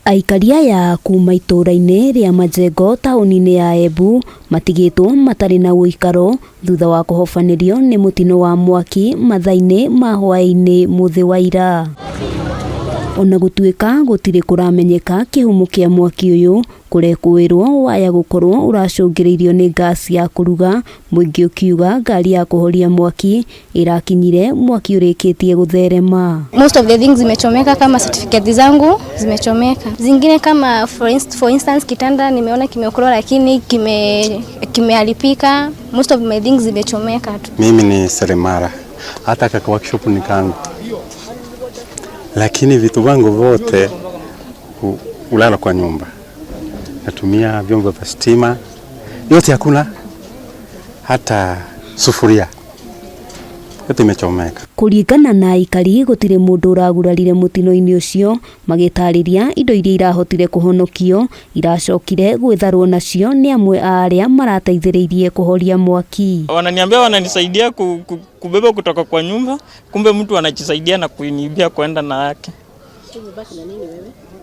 Aikari aya kuma itũũra-inĩ rĩa Majengo taũni-inĩ ya Embu matigĩtwo matarĩ na ũikaro thutha wa kũhobanĩrio nĩ mũtino wa mwaki mathaa-inĩ ma hwaĩ-inĩ mũthĩ wa ira. Ona gũtuĩka gũtirĩ kũramenyeka kĩhumo kĩa mwaki ũyũ, kũrekũĩrwo waya gũkorwo ũracũngĩrĩirio nĩ ngasi ya kũruga, mũingĩ ũkiuga ngari ya kũhoria mwaki ĩrakinyire mwaki ũrĩkĩtie gũtherema. Most of the things zimechomeka, kama certificate zangu zimechomeka, zingine kama for instance kitanda nimeona kimeokolewa lakini kimeharibika. Most of my things zimechomeka tu. Mimi ni seremala, hata kaka workshop ni kangu, lakini vitu vangu vote ulala kwa nyumba, natumia vyombo vya stima yote, hakuna hata sufuria yote imechomeka. Kũringana na aikari gũtirĩ mũndũ ũragurarire mũtino-inĩ ũcio, magĩtarĩria indo iria irahotire kũhonokio iracokire gwĩtharwo nacio nĩ amwe a arĩa marateithĩrĩirie kũhoria mwaki. Wananiambia wananisaidia kubeba kutoka kwa nyumba, kumbe mtu anajisaidia na kuniibia kwenda na yake.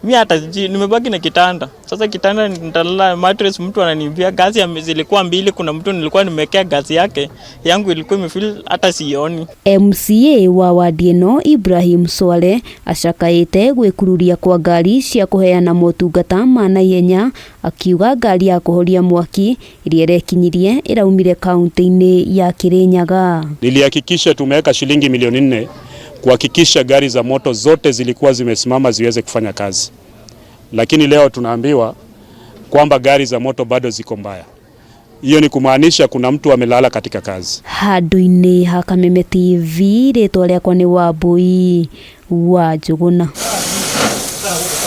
Mimi hata sijui, nimebaki na kitanda. Sasa kitanda nitalala mattress, mtu ananiibia. Gasi zilikuwa mbili, kuna mtu nilikuwa nimewekea gasi yake, yangu ilikuwa imefill hata sioni. MCA wa wadi ĩno Ibrahim Swale acakaĩte gwĩkururia kwa ngari cia kũheana motungata ma naihenya, akiuga ngari ya kũhoria mwaki ĩrĩa ĩrekinyirie ĩraumire kaunti-inĩ ya Kirinyaga. Nilihakikisha tumeweka shilingi milioni 4 kuhakikisha gari za moto zote zilikuwa zimesimama ziweze kufanya kazi, lakini leo tunaambiwa kwamba gari za moto bado ziko mbaya. Hiyo ni kumaanisha kuna mtu amelala katika kazi. Handũ-inĩ ha Kameme TV, rĩtwa rĩakwa nĩ Wambui wa Njũgũna.